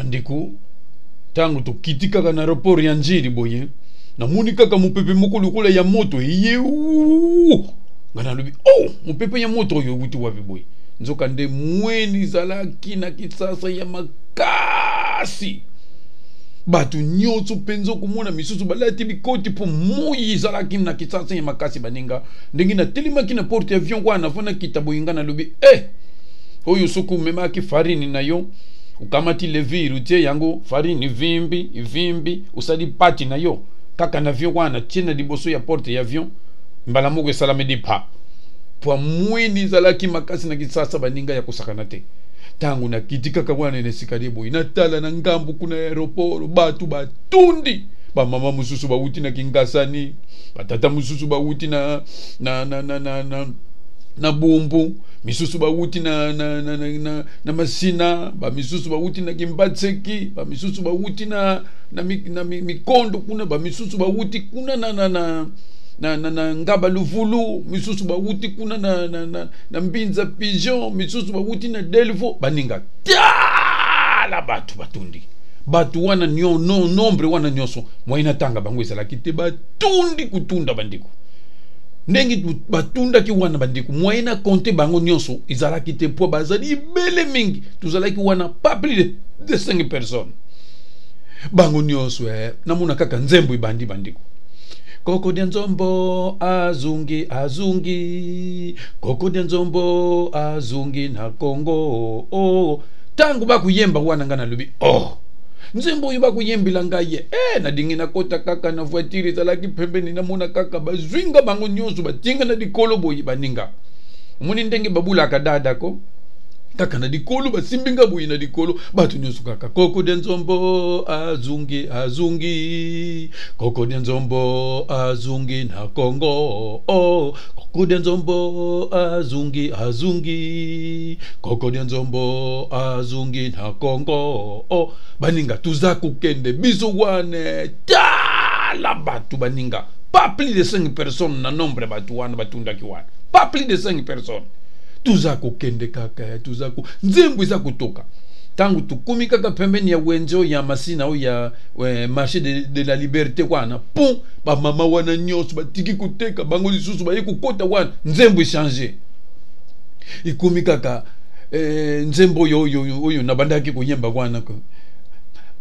Bandeko, ntango tokiti kaka na aeroport ya Njili boye, namoni kaka mopepe moko lokola ya moto eye. Nga nalobi, oh, mopepe ya moto oyo ewuti wapi boye? Nzokande mweni ezalaki na Kisasa ya makasi. Bato nyonso mpenza okomona misusu balati bikoti mpo moi ezalaki na Kisasa ya makasi. Baninga, ndenge natelemaki na porte avion wana mpo nakita boye, nga nalobi, eh, oyo soki omemaki farine na yo, okamati levure, otie yango farine, ivimbi ivimbi, osali pati na yo kaka na avion wana, tie na liboso ya porte ya avion, mbala moko esalami lipa, po mwini ezalaki makasi na Kisasa, baninga, ya kosakana te. Ntango nakiti kaka wana na esikalie boye, natala na ngambo kuna ya aéroport, bato batundi, bamama mosusu bawuti na Kingasani, batata mosusu bawuti na Bumbu, misusu bawuti na Masina, bamisusu bawuti na Kimbatseki, bamisusu bawuti na Mikondo kuna, bamisusu bawuti kuna na Ngaba Luvulu, misusu bawuti kuna na Mbinza Pigeon, misusu bawuti na Delvo. Baninga, tala bato batundi. Bato wana no, nombre wana nyonso, moyen natanga bango ezalaki te. Batundi kutunda, bandeko. Ndenge batundaki wana, bandeko, moyen na compter bango nyonso ezalaki te, mpo bazali ebele mingi. Tozalaki wana pas plus de 5 personnes. Bango nyonso, namona kaka nzembo ebandi, bandeko: "Koko dia nzombo azungi, azungi, koko dia nzombo azungi na Kongo." Oh, ntango bakoyemba wana, ngai nalobi, oh, nzembo oyo bakoyembela ngai ye. Nalingi nakota kaka na voiture ezalaki pembeni, namona kaka bazwinga bango nyonso, batinga na likolo boye. Baninga, omoni ndenge babulaka dada ko kaka na likolo, basimbi nga boye na likolo, bato nyonso kaka: "Koko dia nzombo azungi, azungi, koko dia nzombo azungi na Kongo. Oh, koko dia nzombo azungi, azungi, koko dia nzombo azungi na Kongo." Oh, baninga, toza kokende biso wana, tala bato, baninga, pas plus de 5 personnes na nombre bato wana batundaki wana, pas plus de 5 personnes. Toza kokende kaka, toza ko nzembo eza kotoka. Ntango tokomi kaka pembeni ya wenze oyo ya Masina, oyo ya marché de la Liberté wana, pon bamama wana nyonso batiki koteka, bango lisusu baye kokota wana. Nzembo echanger, ekomi kaka nzembo oyo nabandaki koyemba wana: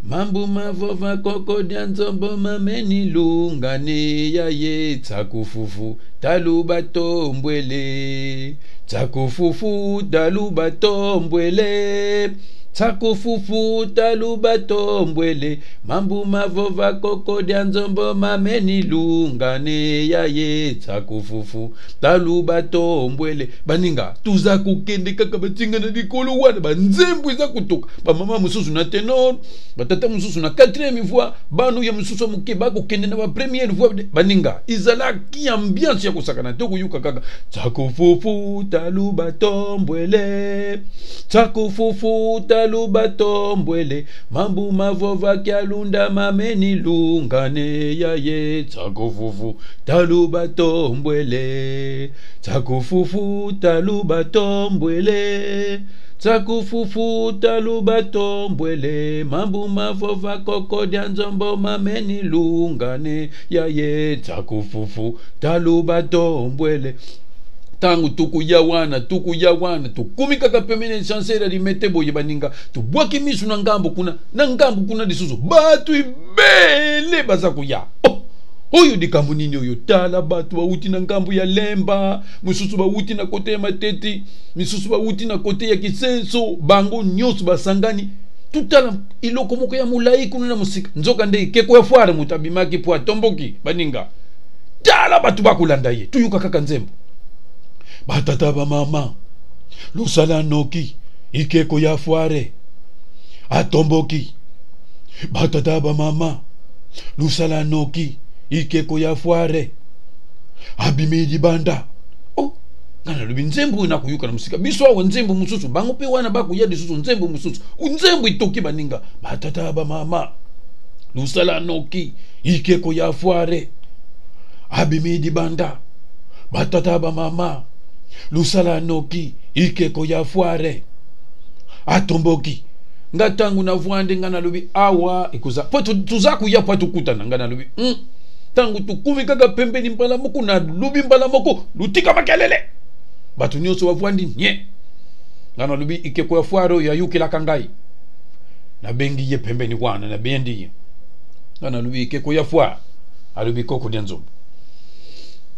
"Mambu mavova koko dia nzombo mameni lungani ya ye tsakufufu taluba tombwele, tsakufufu taluba tombwele, tsakufufu taluba tombwele, mambu mavova koko dia nzombo mameni lungani ya ye tsakufufu taluba tombwele." Baninga, toza kokende kaka, batinga na likolo wana, banzembo eza kotoka, bamama mosusu na ténor, batata mosusu na quatrième voix, bana ya mosusu ya moke bakokende na bapremière voix. Baninga, ezalaki ambiance ya kosakana te. Koyoka kaka: "Tsakufufu taluba tombwele, tsakufufu taluba tombwele, mambu mavova kialunda mameni lungane ya ye tsakufufu taluba tombwele, tsakufufu taluba tombwele, tsakufufu taluba tombwele, mambu mavova koko dia nzombo mameni lungane ya ye tsakufufu taluba tombwele." Ntango tokoya wana, tokoya wana, tokomi kaka pembeni ascenseur ya Limete boye, baninga, tobwaki misu na ngambo kuna, na ngambo kuna lisusu bato ebele baza koya. Oh! Oyo likambo nini oyo? Tala bato bawuti na ngambo ya Lemba, mosusu bawuti na côté ya Matete, misusu bawuti na côté ya Kisenso, bango nyonso basangani. Tutala eloko moko ya molai kuna na mosika, nzoka nde ekeko ya foire. Moto abimaki mpo atomboki. Baninga, tala bato bakolanda ye. Toyoka kaka nzembo: "Batata, bamama, losala noki, ikeko ya foire atomboki. Batata, bamama, lusala noki, ikeko ya foire abimi libanda." Oh, nga nalobi, nzembo oyo nakoyoka na mosika, biso awa nzembo mosusu, bango mpe wana bakoya lisusu nzembo mosusu. Nzembo etoki, baninga: "Batata, bamama, lusala noki, ikeko ya foire abimi libanda. Batata, bamama, lusala noki, ikeko ya foire atomboki." Nga ntango navwandi, nga nalobi awa ekoza po toza koya po tokutana. Nga nalobi ntango tokumi kaka pembeni, mbala moko nalobi, mbala moko lutika makelele, bato nyonso bavwandi nye. Nga nalobi ekeko ya foire oyo ayokelaka ngai. Nabengi ye pembeni wana, nabendi ye, nga nalobi: "Ekeko ya foire." Alobi: "Koko dia nzombo,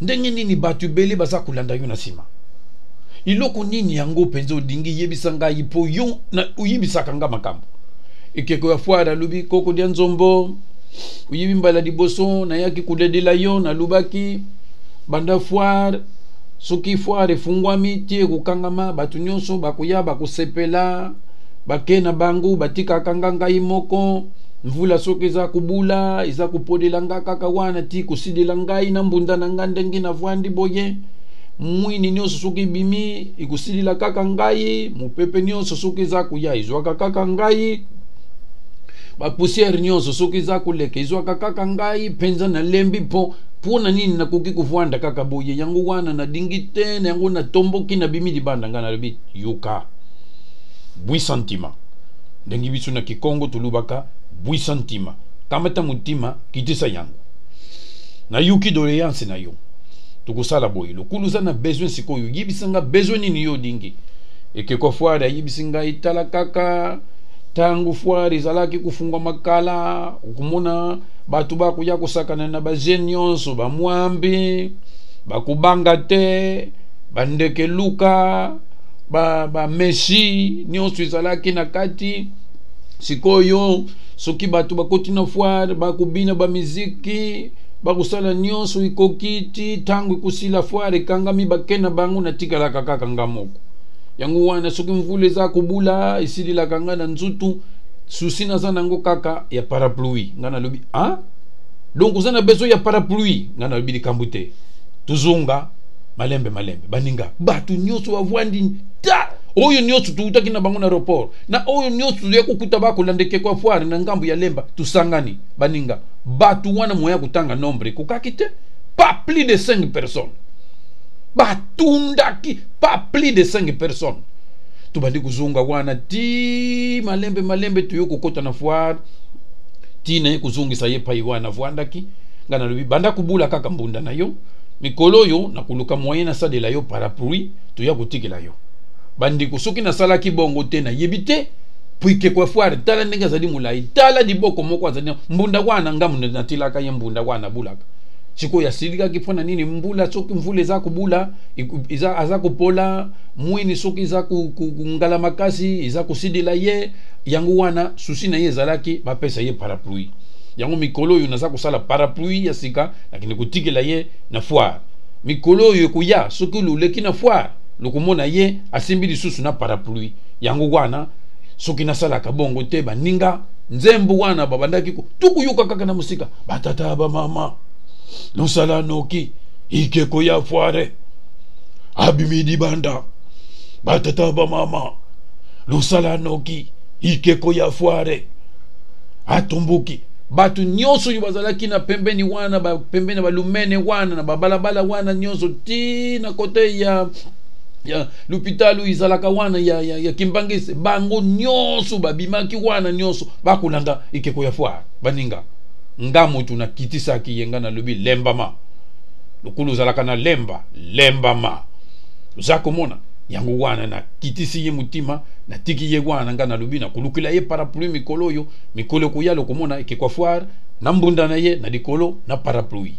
ndenge nini bato ebele baza kolanda yo na nsima? Eloko nini yango mpenza olingi? Yebisa ngai, mpo yo oyebisaka nga makambo." Ekeko ya foire alobi: "Koko dia nzombo, oyebi, mbala liboso nayaki koledela yo, nalobaki banda foire, soki foire efungwami ti ekokangama, bato nyonso bakoya, bakosepela, bake na bango, batikaka nga ngai moko. Mvula soki eza kobula, eza kopodela nga kaka wana ti kosidela ngai na mbunda na nga. Ndenge navwandi boye, mwini nyonso soki ebimi, ekosilila kaka ngai. Mopepe nyonso soki eza koya, ezwaka kaka ngai. Bapoussière nyonso soki eza koleka, ezwaka kaka ngai. Mpenza nalembi, mpo mpona nini nakoki kovwanda kaka boye? Yango wana nalingi te, na yango natomboki, nabimi libanda." Ngai nalobi: "Yoka, bwi sentiment. Ndenge biso na Kikongo tolobaka, bwi sentiment, kamata motima, kitisa yango. Nayoki doléance na yo. Tokosala boye: lokulu oza na besoin sikoyo, yebisa nga besoin nini yo olingi." Ekeko foire ayebisi ngai: "Tala kaka, ntango foire ezalaki kofungwa makala, okomona bato bakoya kosakana na bajeunes nyonso, bamwambi bakobanga te, bandeke luka, bamesi ba nyonso ezalaki na kati. Sikoyo soki bato bakoti na foire, bakobina bamiziki, bakosala nyonso ekoki, ti ntango ekosila, foire ekangami, bake na bango, natikalaka kaka nga moko. Yango wana soki mvula eza kobula, esililaka nga na nzutu. Souci naza nango kaka ya parapluie." Nga nalobi: "Ah, donc oza na besoin ya parapluie?" Nga nalobi: "Likambo te, tozonga malembe malembe." Baninga, bato nyonso bavwandi ta oyo nyonso tuutaki na bango na aéroport, na oyo nyonso toya kokuta bakolanda ekeko ya foire na ngambo ya Lemba, tosangani. Baninga, bato wana, moya kotanga nombre ekokaki te, pas plus de 5 personnes batundaki, pas plus de 5 personnes. Tobandi kozonga wana ti malembe malembe, toyo kokɔta na foire, ti na ye kozongisa ye pai wana avwandaki. Ngai nalobi: "Banda kobula kaka mbunda na yo. Mikolo oyo nakoluka moyen nasalela yo parapluie, toya kotikela yo." Bandeko, soki nasalaki bongo te, nayebi te. Po ekeko ya foire, tala ndenge azali molai, tala liboko moko azali mbunda wana, ngambo natilaka ye mbunda wana abulaka. Sikoyo asilikaki mpo na nini? Mbula, soki mvula eza kobula, eza aza kopola, mwini soki eza kongala makasi, eza kosidela ye. Yango wana souci na ye ezalaki bapesa ye parapluie. Yango mikolo oyo naza kosala parapluie ya sika, nakende kotikela ye na foire. Mikolo oyo ekoya, soki loleki na foire, lokomona ye asimbi lisusu na parapluie. Yango wana soki nasalaka bongo te, baninga, nzembo wana babandaki tukuyoka kaka na mosika: batata, bamama, nosala noki, ikeko ya foire abimi libanda. Batata, bamama, losala noki, ikeko ya foire atomboki." Bato nyonso oyo bazalaki na pembeni wana, pembeni na balumene wana, na babalabala wana nyonso, ti na kote ya l'hôpital oyo ezalaka wana ya Kimbangisi, bango nyonso babimaki wana nyonso, bakolanda ekeko ya foire. Baninga, nga motu nakitisaki ye. Nga nalobi: "Lembama, lokolo ozalaka na Lemba, lembama." Oza komona yango wana, nakitisi ye motima, natiki ye wana. Nga nalobi nakolukela ye parapluie mikolo oyo, mikolo ekoya, lokomona ekeko ya foire na mbunda na ye na likolo na parapluie.